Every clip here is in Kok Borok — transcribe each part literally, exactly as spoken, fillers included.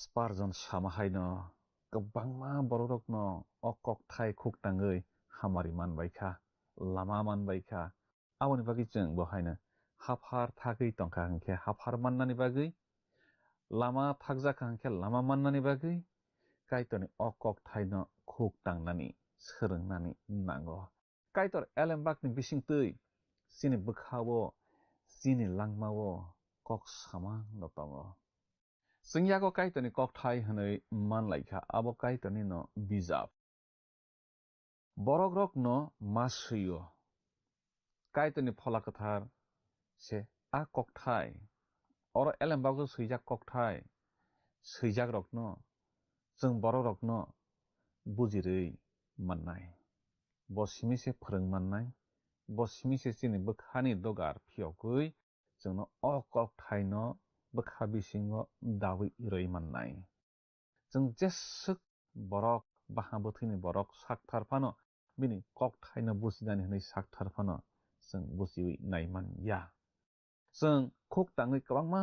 Spurgeon sama haino kwbangma bororokno o kokthai khuk tangwi hamari manbaikha, lama manbaikha. Aboni bagwi chwng bo haino haphar thagwi tongkha hwnkhe haphar mannani bagwi, lama thakjakha hwnkhe lama mannani bagwi Kaitorni o kokthaino khuk tangnani, swrwngnani nango. Kaitor elembakni bisingtwi chini bwkhao, chini langmao kok samano tongo. Chwng yago Kaitorni kokthai hwnwi manlaikha, abo Kaitornino bijap. Borokrokno ma swi-o. Kaitorni Phola Kwthar se a kokthai, oro elembago swijak kokthai, swijakrokno chwng borokrokno bujirwi mannai. Bo simi se phwrwng mannai, bo simi se chini bwkhani dogar phiyogwi chwngno o kokthaino bwkha bisingo dawi rwi mannai. Chwng jeswk borok, baha bwthwini borok sakthar phano bini kokthaino bujinani hwnwi sakthar phano chwng bujiwi naiman ya. Chwng khuk tangwi kwbangma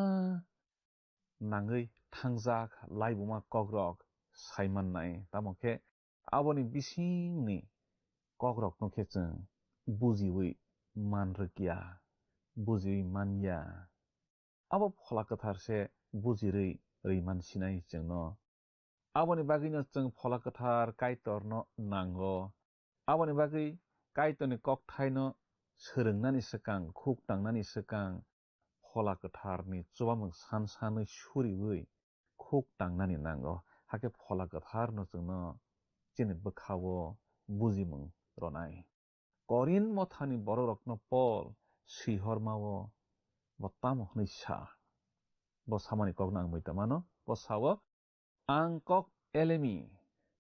nangwi thangjak laibuma kokrok sai mannai, tamo khe aboni bisingni kokrokno khe chwng bujiwi man rwkya, bujiwi man ya. Abo Phola Kwthar se bujirwi rwi man sinai chwngno. Aboni bagwino chwng Phola Kwthar Kaitorno nango. Aboni bagwi Kaitorni kokthaino swrwngnani swkang, khuk tangnani swkang, Phola Kwtharni chubamung san sanwi suriwi khuk tangnani nango. Hakhe Phola Kwtharno chwngno chini bwkhao bujimung rwnai. Korinth mothani bororokno Pol swihormao bo tamo hwnwi sa? Bo samani kokno ang muitu mano. Bo sao, "Ang kok elemi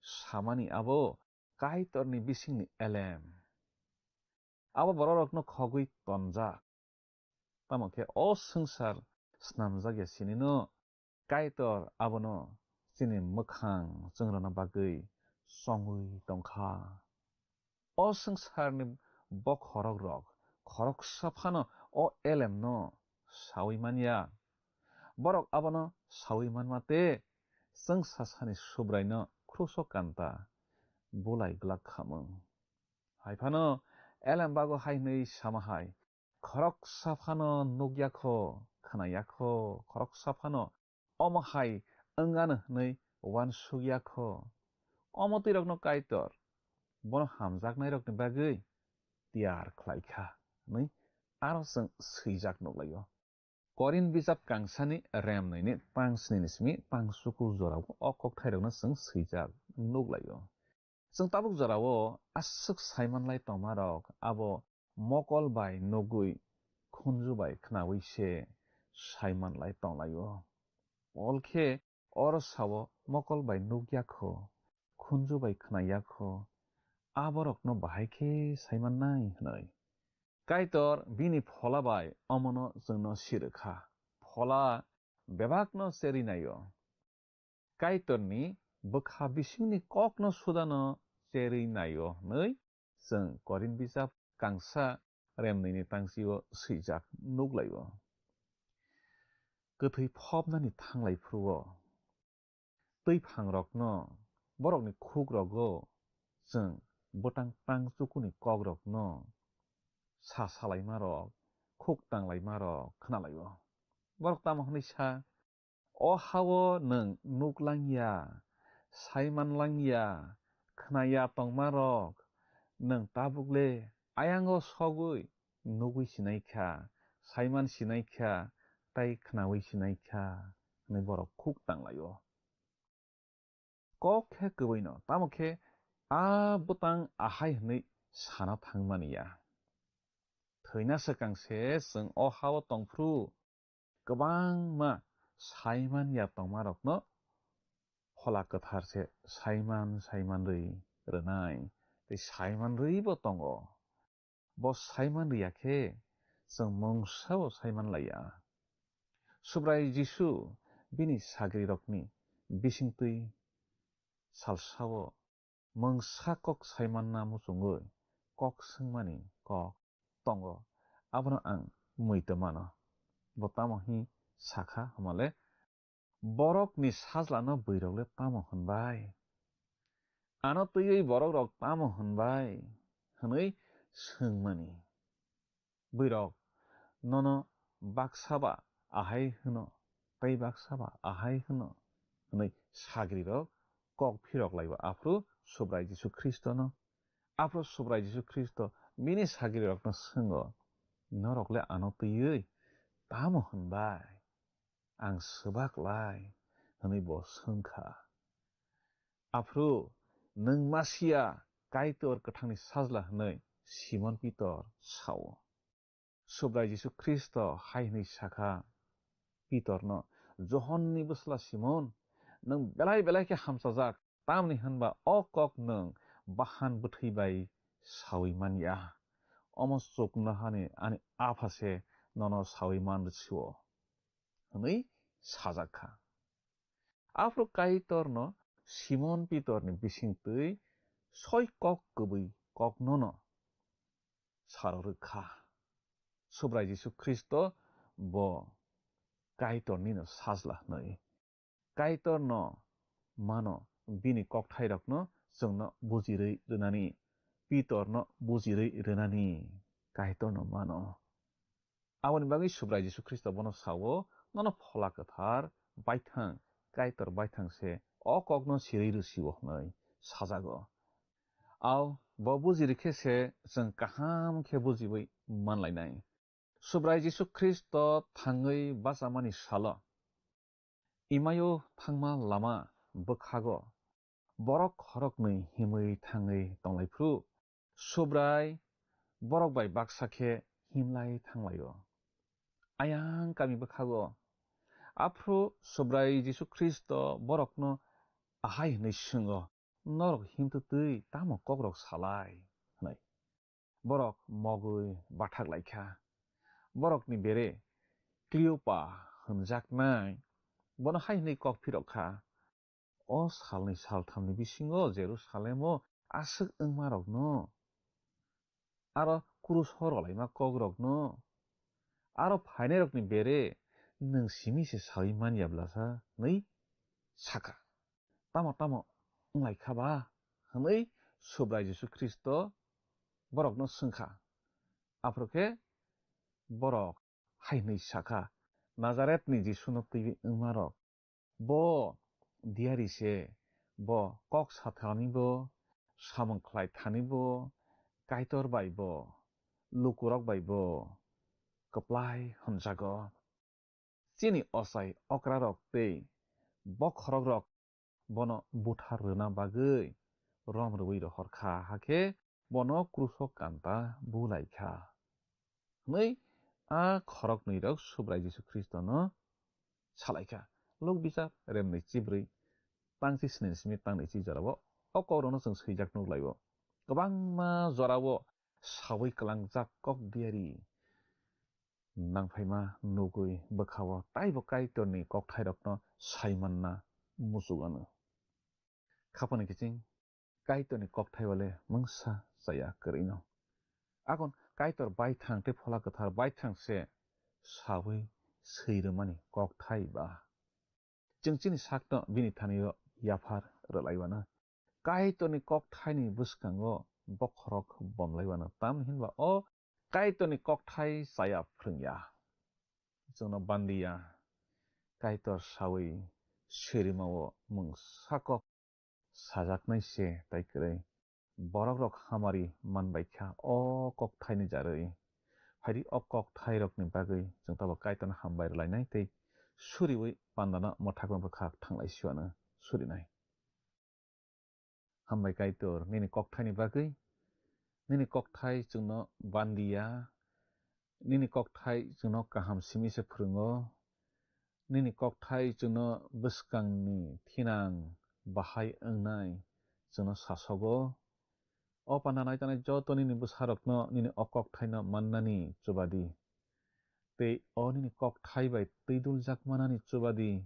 samani abo Kaitorni bisingni elem." Abo bororokno khogwi tonjak. Tamo khe o swngchar snamjak ya sinino Kaitor abono chini mwkhang chwngrwna bagwi chongwi tongkha. O swngcharni bokhorokrok khoroksa phano o elemno saui man ya. Borok abono saui manma tei chwngsasani Subraino kruso kanta bulai glak khamung. Hai phano elembago hai hwnwi sama hai, "Khoroksa phano nuk ya kho, khna ya kho, khoroksa phano omo hai wng ano hwnwi uansuk ya kho. Omo twi rokno Kaitor bono hamjaknairokni bagwi tiyar khlai kha," hwnwi aro chwng swijak nuk lai-o. Korinth bijap kangsani rem nwi ni tang sni ni simi tang chukur jorao o kokthairokno chwng swijak nuk lai-o. Chwng tabuk jorao aswk saimanlai tongmarok abo mokol bai nugwi khunju bai khnaui se saimanlai tonglaio. Pol khe oro sao, "Mokol bai nuk ya kho, khunju bai khna ya kho, aborokno bahai khe saimannai," hwnwi. Kaitor bini Phola bai omono chwngno sirwkha. Phola bebakno cherwi naio. Kaitorni bwkha bisingni kokno sudano cherwi naio hwnwi chwng Korinth bijap kangsa rem nwi ni tang sio swijak nuk lai-o. Kwthwi phobnani thanglai phuru-o, twi phangrokno, borokni khuk rogo chwng bwtang tang chukuni kokrokno sa salaimarok, khuk tanglaimarok khna lai-o. Borok tamo hwnwi sa, "O ha-o nwng nuk lang ya, saiman lang ya, khna ya tongmarok, nwng tabuk le ayango sogwi nugwi sinai kha, saiman sinai kha, tei khnaui sinai kha," hwnwi borok khuk tang lai-o. Kok khe kwbwino, tamo khe a bwtang ahai hwnwi sana thangmani ya. Thwina swkang se chwng o ha-o tongphru kwbangma saiman ya tongmarokno Phola Kwthar se saiman saiman rwi rwnai, tei saiman rwibo tongo. Bo saiman rwya khe chwng mungsa-o saiman laiya. Subrai Jisu bini sagrirokni bisingtwi salsa-o mungsa kok saimanna muchungwi kok swngmani kok tongo, abono ang muitu mano. Bo tamo hwnwi sakha hwnmale, Borokni sajlano bwrwirok le tamo hwnbai? Ano twiwi borokrok tamo hwnbai? Hwnwi swngmani. Bwrwirok nono baksa ba ahai hwno, tei baksa ba ahai hwno hwnwi sagrirok kok phirok laibo, aphuru Subrai Jisu Khristono. Aphuru Subrai Jisu Khristo bini sagrirokno swngo, "Norok le ano twiwi tamo hwnbai? Ang swbak lai?" hwnwi bo swngkha. Aphuru, "Nwng Masia, Kaitor kwthangni sajla," hwnwi Simon Pitor sao. Subrai Jisu Khristo hai hwnwi sakha Pitorno, "Johonni bwsla Simon, nwng belai belai khe hamchajak, tamni hwnba o kok nwng bahan bwthwi bai saui man ya. Omo chuknohani ani Apha se nono saui man rw sio," hwnwi sajak kha. Aphuru Kaitorno Simon Pitorni bisingtwi soi kok kwbwi koknono saro rwkha. Subrai Jisu Khristo bo Kaitornino sajla hwnwi. Kaitorno mano, bini kokthairokno chwngno bujirwi rwnani, Pitorno bujirwi rwnani Kaitorno mano. Aboni bagwi Subrai Jisu Khristo bono sao, "Nono Phola Kwthar baithang, Kaitor baithang se o kokno sirwi rw sio," hwnwi sajago. Ao bo bujirwi khe se chwng kaham khe bujiwi manlainai. Subrai Jisu Khristo thangwi bachamani salo Imaio thangma lama bwkhago borok khoroknwi himwi thangwi tonglaiphrw, Subrai borok bai baksa khe himlai thanglaio. Ayang kami bwkhago aphru Subrai Jisu Khristo borokno ahai hwnwi swngo, "Norok himtwtwi tamo kokrok salai?" hwnwi. Borok mogwi bathak lai kha. Borokni bere Kleopa hwnjaknai bono hai hwnwi kok phirok kha, "O salni salthamni bisingo Jerusalemo aswk wngmarokno, aro kruso rwlaima kokrokno, aro phainairokni bere nwng simi se saui man ya bwla sa?" hwnwi sakha. "Tamo tamo wng lai kha ba?" hwnwi Subrai Jisu Khristo borokno swng kha. Aphuru khe borok hai hwnwi sa kha, "Nazaretni Jisuno twiwi wngmarok, bo diyari se, bo kok sathanibo, samung khlai thanibo, Kaitor bai bo, lukurok bai bo kwplai hwnjago. Chini ochai okrarok tei bokhorokrok bono buthar rwna bagwi rom rwui rohor kha, hakhe bono kruso kanta bu lai kha," hwnwi a khoroknwirok Subrai Jisu Khristono sa lai kha. Luk Bichar remnwi chibrwi tangchi sni simi tangnwi chi jorao o kokrokno chwng swijak nuk lai-o. Kwbangma jorao saui kwlangjak kok diyari nangphaima nugwi bwkha-o taibo Kaitorni kokthairokno sai manna muchuk anw. Khapani kiching Kaitorni kokthai bale mungsa chaya kwrwino. Akon Kaitor baithang tei Phola Kwthar baithang se saui swi rwmani kokthai ba. Chwng chini sakno bini thani-o yaphar rwlaiwano. Kaitorni kokthaini bwskango bokhorok bomlaiwano, tamni hinba o Kaitorni kokthai chaya phrwngya. Chwngno bandiya, Kaitor saui sirima-o mungsa kok sajaknai se tai kwrwi. Borokrok hamari manbai kha o kokthaini jarwi. Phaidi o kokthairokni bagwi chwng tabuk Kaitorno hambai rwlainai tei suriui pandano mwthakma bwkhak thanglai siwano surinai. Hambai Kaitor, nini kokthaini bagwi. Nini kokthai chwngno bandiya, nini kokthai chwngno kaham simi se phrwngo, nini kokthai chwngno bwskangni thinang bahai wngnai chwngno sasogo. O panda naitanai joto nini bwsarokno nini o kokthaino mannani chubadi. Tei o nini kokthai bai twi duljak manani chubadi.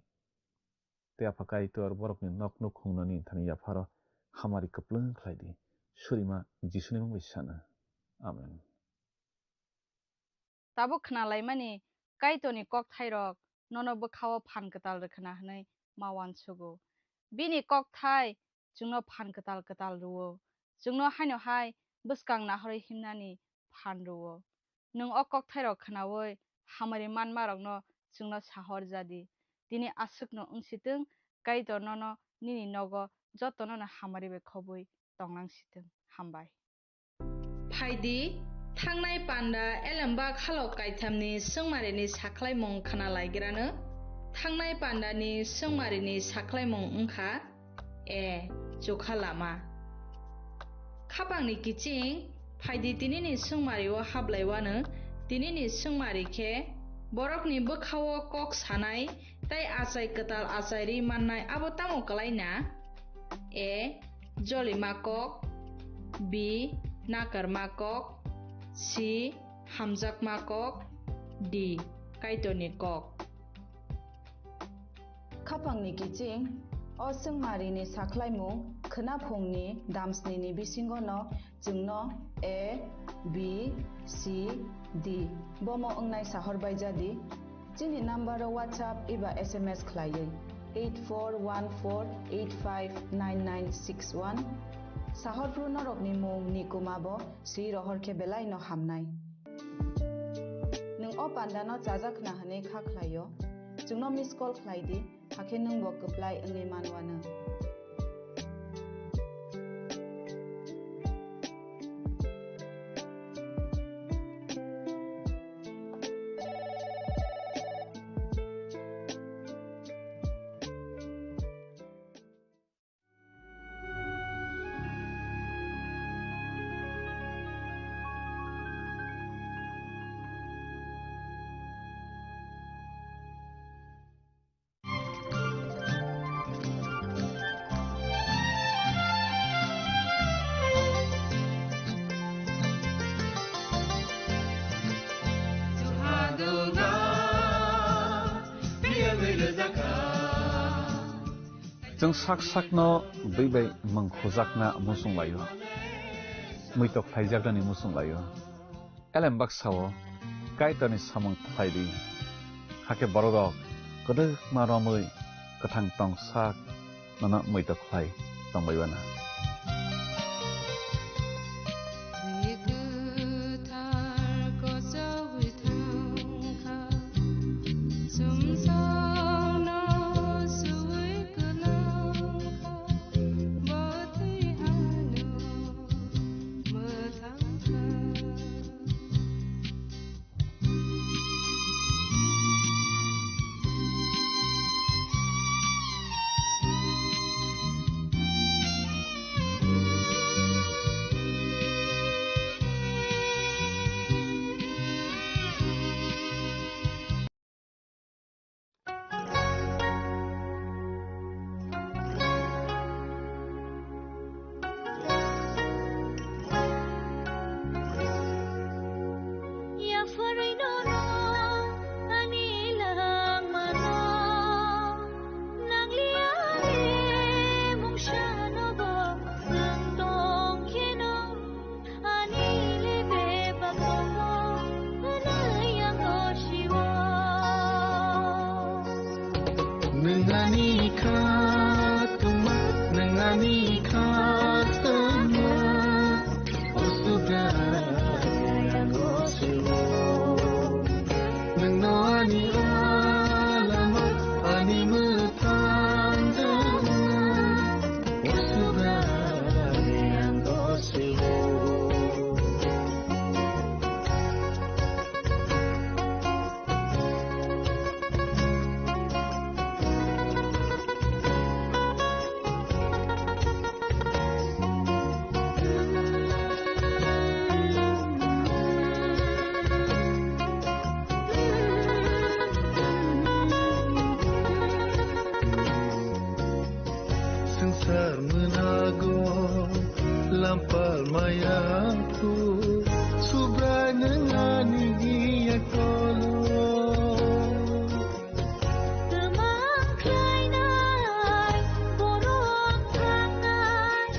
Tei Apha Kaitor borokni nok nukhungnani thani yapharo hamari kwplwng khlai di. Surima Jisuni mung bai sana. Amen. Tabuk khnalaimani Kaitorni kokthairok nono bwkha-o phan kwtal rwkhwna hwnwi ma uansugo. Bini kokthai chwngno phan kwtal kwtal rw-o, chwngno haino hai bwskang nahorwi himnani phan rw-o. Nwng o kokthairok khnaui hamari manmarokno chwngno sahor ja di. Tini aswkno wng si twng, Kaitor nono nini nogo jotono'-no hamari bai khobwi tong lang si twng. Hambai. Phai di, thangnai panda elembak halok kaithamni swngmarini sakhlaimung khna laigrano. Thangnai pandani swngmarini sakhlaimung wng kha, A. Chukha lama. Khapangni kiching, phai di tinini swngmari-o hablaiwano, tinini swngmari khe borokni bwkha-o kok sanai tei achai kwtal achai ri mannai abo tamo kwlai na? A. Jolima kok. B. Nakarma kok. C. Hamjakma kok. D. Kaitorni kok. Khapangni kiching, o swngmarini sakhlaimung khwnaphungni damsnini bisingono chwngno A, B, C, D bomo wngnai sahor bai ja di. Chini number-o WhatsApp eba S M S khlaiwi eight four one four eight five nine nine six one. Sahor phru norokni mung ni kuma bo swi rohor khe belai no hamnai. Nwng o panda no chajak khna hwnwi kha khlaio, chwngno miss call khlai di, hakhe nwng bo kwplai wngwi man uanw. Chwng sak sakno bwi bai mung khujakna muchung laio, muitok khlaijaknani muchung laio. Elem baksa-o Kaitorni samung khlai di, hakhe bororok kwdwkma romwi kwthang tong sak nono muitok khlai tongbai uanw. Nwng ani kha tongma, nwng ani kha tongma, o Subrai ang o sio. Nwng no ani alama, ani mwthang tongma, o Subrai ang o sio. Swngchar mwnago lampal maya kho, Subrai nwng ani yakolo. Twmang khlainai, borok thangnai,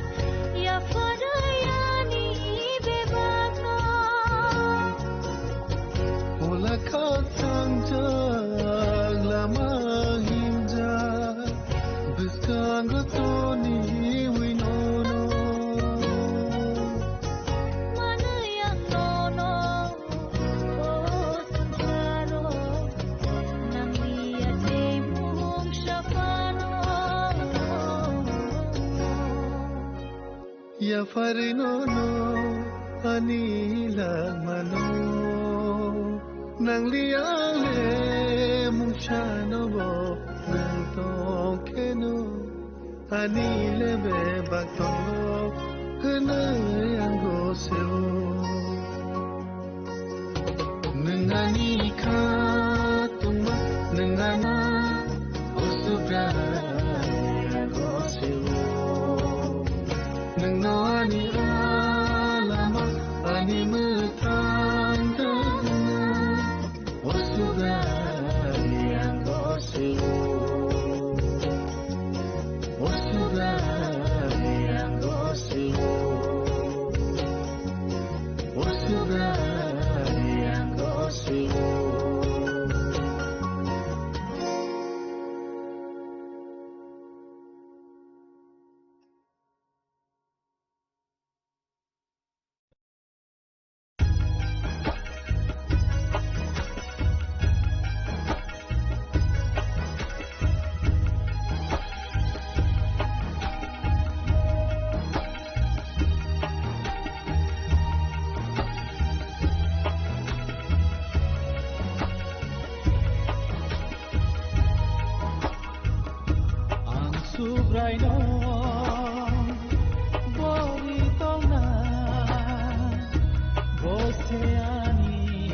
yapharwi ani bebakno. Ola kha thangjak lam Gotoni hiwi nono. Manwi ang nono, o swngcharo, nangni ya tei mung saphano. Yapharwi nono, ani langmano. Nangli ang le mungsano bo nang tongkheno. Ani le bebak tongo hwnwi ang gosio. Nwng ani khatungma, nwng ano o Subraiyung ang gosio. Nwngno ani lama, ani mwthang tongna. O Subraiyung ang gosio. O Subraiyung ang gosio. O Subraiyung ang gosio. Ang Subraino bori tongna, bo se ani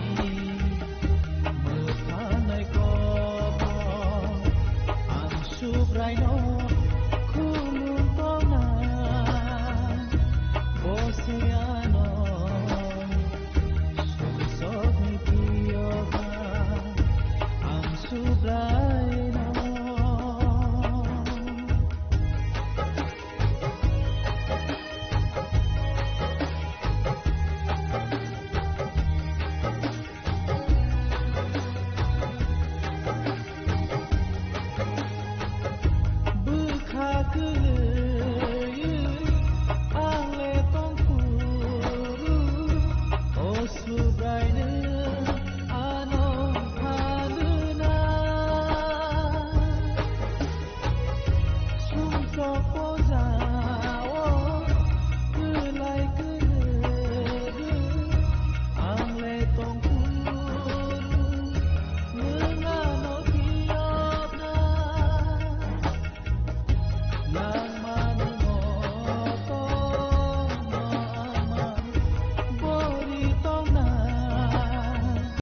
mwthanai kok. Ang Subraino khulum tongna, bo se ano sumsokni piyoga. Ang Subraino. Bwkha kwrwi ang le tongphuru, o Subraino ano phalwna. Sumsok poja